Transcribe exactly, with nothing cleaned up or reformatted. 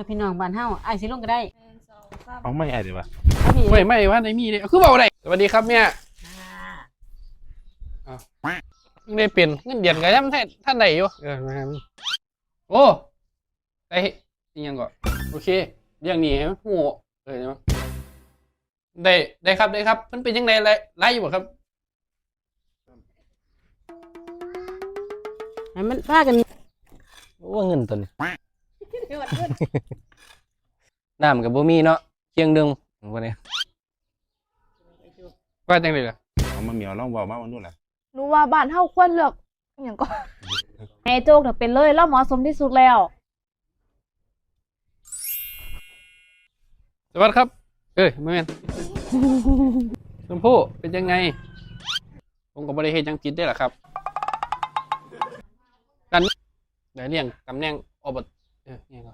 พี่น้องบ้านเฮา อ้ายสิลงก็ได้ เอาไม่ไอ้เดี๋ยววะ เอาพี่ ไม่ไม่ว่าในมีเลยคือเบาได้สวัสดีครับแม่อ้าวยังได้เป็นเงินเดือนก็ยังท่านท่านได้อยู่ เออแม่น โอ้ได้อิหยังก่อนโอเคเรื่องนี้ให้มันฮู้เออเนาะได้ได้ครับได้ครับ มันเป็นยังไงไรไรอยู่บ่ครับ ให้มันพากัน โอ้เงินตัวนี้น้ำกับบ่มีเนาะเคียงดึงวันนี้ ว่าจังได๋ล่ะ เอามาเหมียวลองเว้ามาเบิ่งดูล่ะ หนูว่าบ้านเฮาควรเลือกอหย่างก่อน แม่โจกเถอะเป็นเลยเราเหมาะสมที่สุดแล้ว สวัสดีครับ เอ้ยไม่แม่นชมพู่เป็นยังไง ผมก็บ่ได้เฮ็ดหยังผิดได้ล่ะครับการได้เรื่องตำแหน่งอบตเออนี่ก็